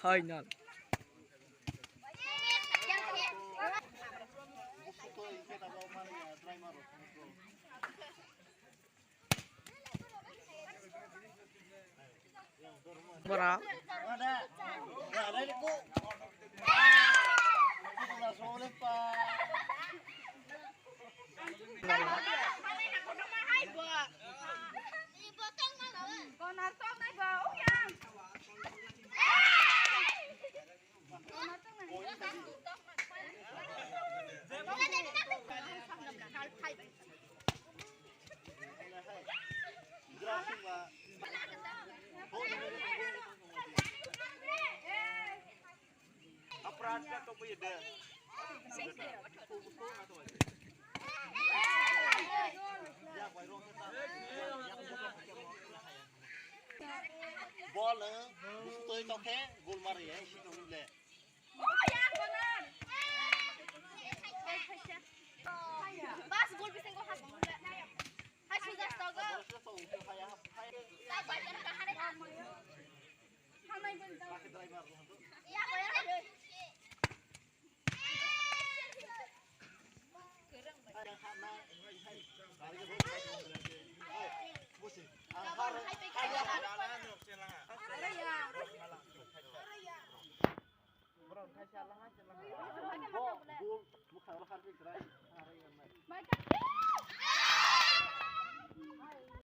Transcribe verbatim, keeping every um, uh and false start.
Oi, nal. Bora. Bol, eh, musu toi tokhe, gol mari, eh, si tong le. Bas, gol bising ko has. Hai, sudah tahu.